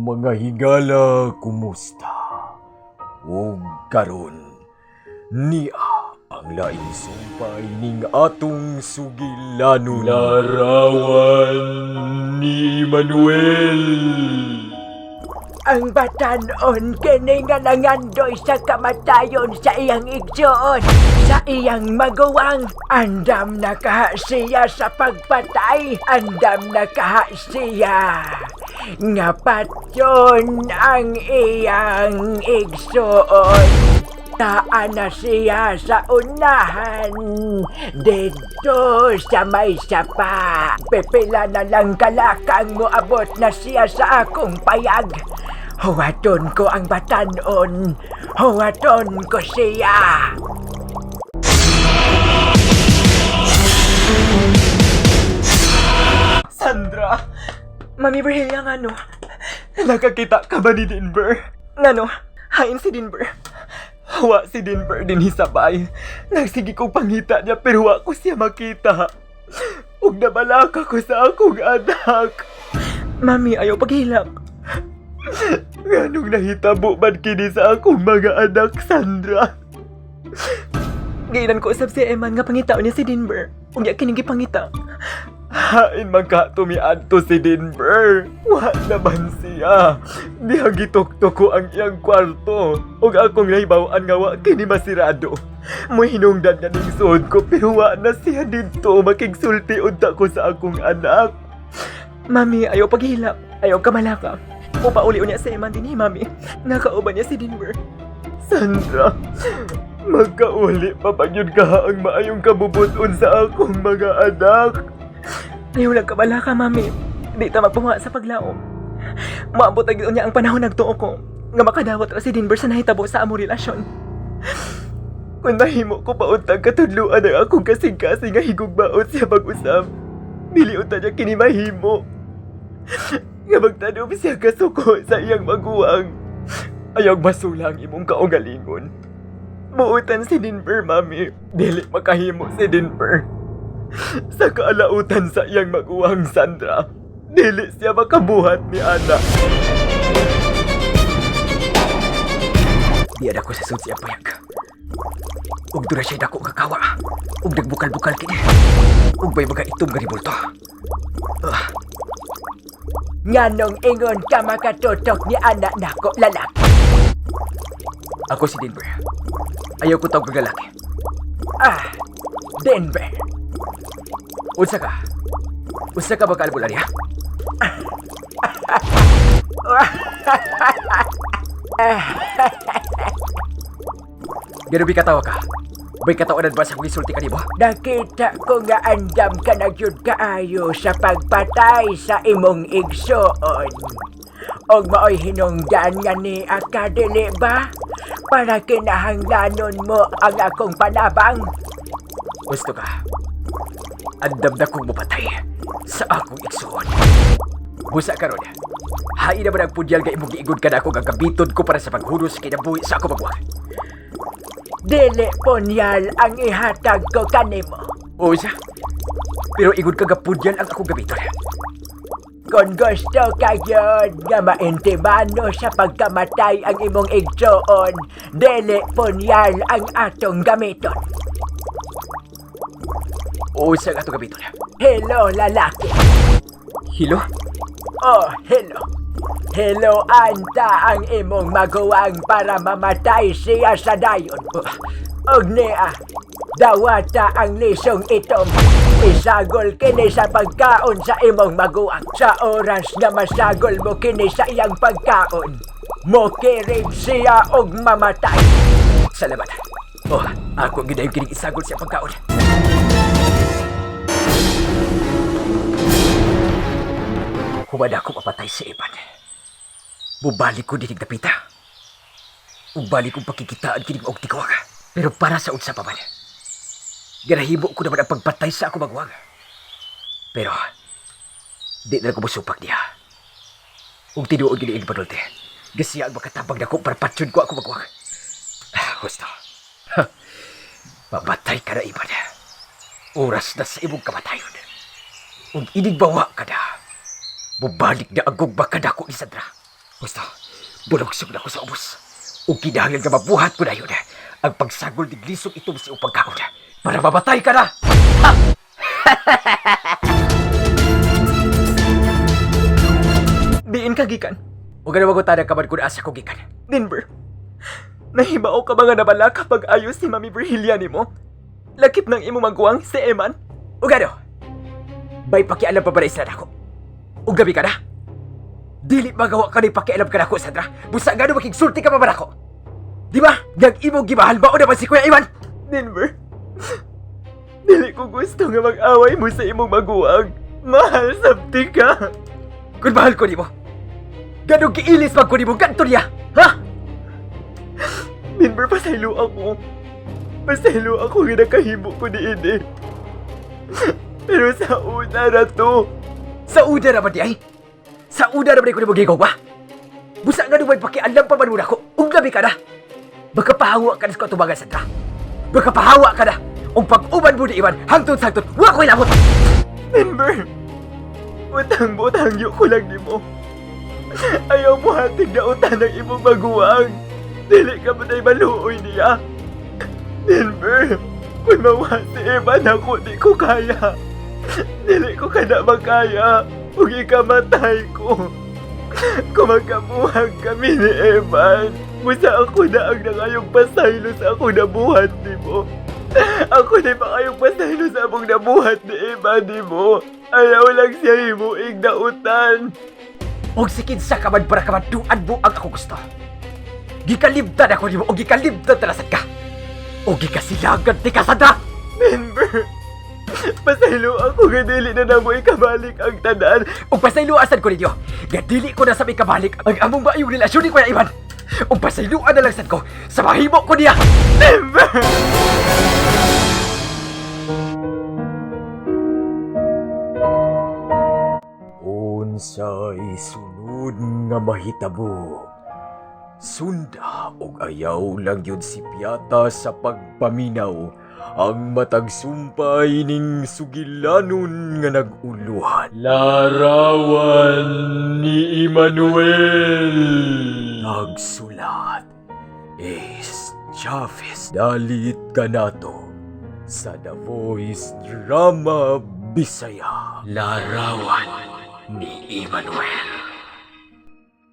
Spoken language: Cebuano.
Mga higala, kumusta? Ug karon niya ang laing sumpay ning atong sugilanon. Larawan ni Manuel. Ang batanon kini nga nangandoy sa kamatayon sa iyang igsoon, sa iyang maguwang. Andam na kaha siya sa pagpatay, andam na kaha siya. Nga patyon ang iyang igsoon. Taa na siya sa unahan, dito sa may sapa. Pipila na lang kalakang moabot na siya sa akong payag. Huwaton ko ang batanon, huwaton ko siya. Sandra! Mami Virginia, nga no? Nakakita ka ba ni Denver? Ngano? Hain si Denver. Wa si Denver din hisabay. Nagsige kong pangita niya pero wa ko siya makita. Ug nabalaka ko sa akong anak. Mami, ayaw paghilak. Nganong nahitabo man kini sa akong mga anak, Sandra? Gailan ko usab si Eman nga pangitaon niya si Denver. Ug ya kining gipangita. Hain man ka tumiadto si Denver. Wa naman siya. Diha gituktok ko ang iyang kwarto. Ug akong nahibaw-an nga wa kini masirado. Muhinungdan nga ning suod ko pero wa na siya didto makigsulti unta ko sa akong anak. Mami, ayaw paghilak. Ayaw kamalaka. Upauli unya si Eman dinhi, Mami. Nakauban niya si Denver. Sandra, magkauli pa ba yun ka ang maayong kabubuton sa akong mga anak? Ayaw lang kabala ka, Mami. Di ta magpunga sa paglaom. Maabot ang niya ang panahon nagtuo ko nga makadawat ra si Denver sa nahitabo sa among relasyon. Kung nahimo ko pa untang katudluan ang akong kasing-kasing nga higugmaon siya mag-usab, dili unta niya kini mahimo. Nga magtanom siya kasuko sa iyang maguwang. Ayaw masula ang imong kaugalingon. Buutan si Denver, Mami. Dili makahimo si Denver. Sa kaalautan sa iyang maguwang, Sandra, dili siya makabuhat ni Ana. Di ako sa sud siya payag. Ug dura siya dako kakawa. Ug nagbukal-bukal kini. Ug may mga itom nga ribulto. Ah. Nganong ingon ka makatutok ni anak nako lalaki? Ako si Denver. Ayaw ko tawag kag lalaki. Ah, Denver. Unsa ka? Unsa ka ba kaalbularya? Ganubi katawa ka. May katawanan ba sa akong isulti kanimo? Nakita ko nga andam ka na gyud kaayo sa pagpatay sa imong igsoon. Og maoy hinungdan nga ni dili ba? Para kinahanglanon mo ang akong panabang. Gusto ka? Andam na kong mapatay sa akong igsuon. Busa karon. Hain naman ang pudyal nga imong giingon ka na ako nga gamiton ko para sa paghunos kinabuhi sa ako magwag. Dili punyal ang ihatag ko kanimo. Oo siya. Pero ingon ka nga pudyal ang akong gamiton. Kung gusto ka yun nga maintimano sa pagkamatay ang imong igsoon, dili punyal ang atong gamiton. Oo siya ang atong gamiton. Hello, lalaki. Hilo? Oh, hello. Hello, anta ang imong maguwang para mamatay siya sa dayon. Og niya, dawata ang lisong itom. Isagol kini sa pagkaon sa imong maguwang. Sa oras na masagol mo kini sa iyang pagkaon, mokirib siya og mamatay. Salamat. Oh, ako ang ginayong kining isagol siya pagkaon. Huwag ako mapatay si Evan. Bubalik ko dinig dapita. Ubalik kong pakikitaan kinig og tikwag. Pero para sa unsa pa man. Ganahibo ko naman ang pagpatay sa ako magwag. Pero, di na ko musupak niya. Ug tinuod gini ang panulte. Gasiya ang makatabang nako para patyon ko ako magwag. Ah, Gusto. Ha. Mamatay ka na, Ivan. Oras na sa imong kamatayon. Ug inig bawa ka na. Mubalik na ang gugma ka nako ni Sandra. Basta, bulogsog na ko sa ubos. Ug kinahanglan nga mabuhat ko dayon ang pagsagol ni glisog itom sa iyong pagkaon para mamatay ka na! Diin ka gikan. Ug ano magutana ka man kung asa ko gikan. Denver. Nahibao ka ba nga nabala kapag ayos si Mami Virgilia nimo? Lakip ng imo maguwang si Eman. Ug ano? Bay pakialam pa ba na isa nako? Ug gabi ka na? Dili magawa ka ni pakialam ka nako, Sandra. Busa gano makigsulti ka pa ba nako? Di ba? Nag imong gimahal ba o naman si Kuya Ivan? Denver. Dili ko gusto nga mag-away mo sa imong maguwang. Mahal sabti ka. Kung mahal ko nimo. Ganong giilis man ko nimo ganto niya. Ha? Denver, pasaylo ako. Pasaylo ako nga nakahimo ko ni ini. Pero sa una na to. Sa una naman di ay. Sa una naman di ko nimo gigugma. Busa nga may pakialam pa man mo nako. Ug gabi ka na. Baka pahawa ka na sa katubangan, Sandra. Baka pahawa ka na. Ug pag-uban mo ni Ivan, hangtod sa hangtod, wa ko'y labot. Denver! Utang-butang yun ko lang nimo. Ayaw mo hatig na utang ng imong maguwang. Dili ka man ay maluoy niya. Denver, kung mawa si Evan ako, di ko kaya. Dili ko ka na makaya. Ug ikamatay ko. Kung magkabuhag kami ni Evan, busa ako na ang nangayong pasaylo sa akong nabuhat nimo. Ako na makayong pasaylo sa among nabuhat ni Evan nimo. Ayaw lang siya himuig na utan. Og sikinsa ka man para kamanduan mo ang ako gusto. Gikalibtan ako nimo og gikalibtan talasad ka. O gikasilagan ti ka, Sandra! Denver, pasaylo ako nga dili na namo ikabalik ang tanan. Og pasayloan sad ko ninyo, nga dili ko na sa ikabalik ang among maayong relasyon ni Kuya Ivan. Og pasayloan na lang sad ko sa mahimo ko niya. Denver! Unsay sunod nga mahitabo? Sunda og ayaw lang yun si Piata sa pagpaminaw ang matag sumpay ning sugilanon nga nag-uluhan. Larawan ni Emmanuel. Nagsulat Ace Chavez. Dalit kanato sa The Voice Drama Bisaya. Larawan ni Emmanuel.